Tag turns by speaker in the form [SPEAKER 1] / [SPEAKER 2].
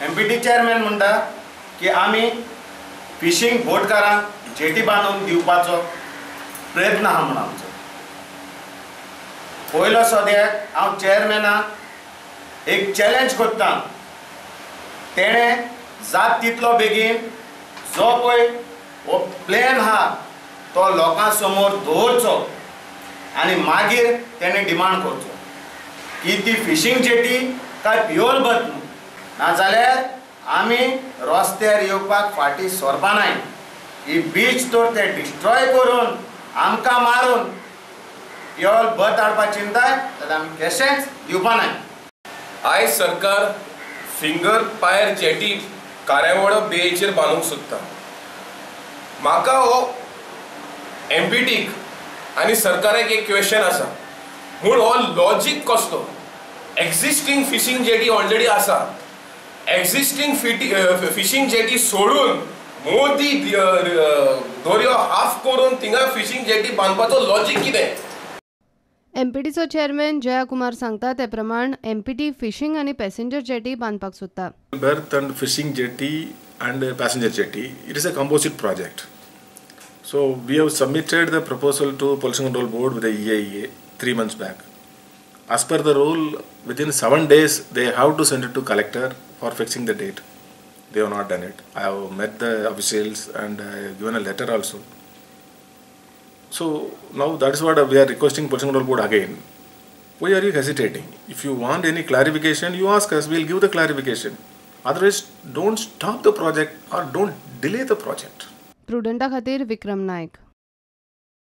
[SPEAKER 1] Empty chairman म्हणटा की आमी फिशींग बोटकारांक जेटी बांदून दिवपाचो प्रयत्न आहा म्हूण आमचो. पयलो सद्याक हांव चेअरमॅनाक एक चॅलेंज करता, तेणें जात तितलो बेगीन जो पळय हो प्लॅन आहा तो लोकां समोर दवरचो आनी मागीर तेणें डिमांड करचो की ती फिशींग जेटी काय प्युअर बर्थ न्हू, नाजाल्यार आमी रस्त्यार येवपाक फाटीं सरपा नाय. ही बीच तर ते डिस्ट्रॉय करून आमकां मारून प्युअर बर्थ हाडपाक चिंताय जाल्यार आमी कशेंच दिवपा नाय.
[SPEAKER 2] आयज सरकार फिंगर पायर जेटी कारेवाडो बेचेर बांदूंक सोदता. म्हाका हो एमपीटीक आनी सरकाराक एक क्वेश्चन आसा, म्हूण हो लॉजीक कसलो? एक्झिस्टींग फिशींग जेटी ऑलरेडी आसा, एक्झिस्टींग फिशींग जेटी सोडून मोदी दर्यो हाफ करून थिंगा फिशींग जेटी बांदपाचो लॉजीक कितें?
[SPEAKER 3] एमपीटीचो चेअरमॅन जया कुमार सांगता ते प्रमाण एमपीटी फिशींग आनी पॅसेंजर जेटी बांदपाक सोदता.
[SPEAKER 4] Berth and fishing jetty and passenger jetty, it is a composite project. So we have submitted the proposal to Pollution Control Board with the EIA 3 months back. As per the rule, within 7 days they have to send it to collector for fixing the date. They have not done it. I have met the officials and I have given a letter also. So now that is what we are requesting Pollution Control Board again. Why are you hesitating? If you want any clarification, you ask us, we will give the clarification. Otherwise, don't stop the project or don't delay the project.
[SPEAKER 3] प्रुडंटा खातीर विक्रम नायक.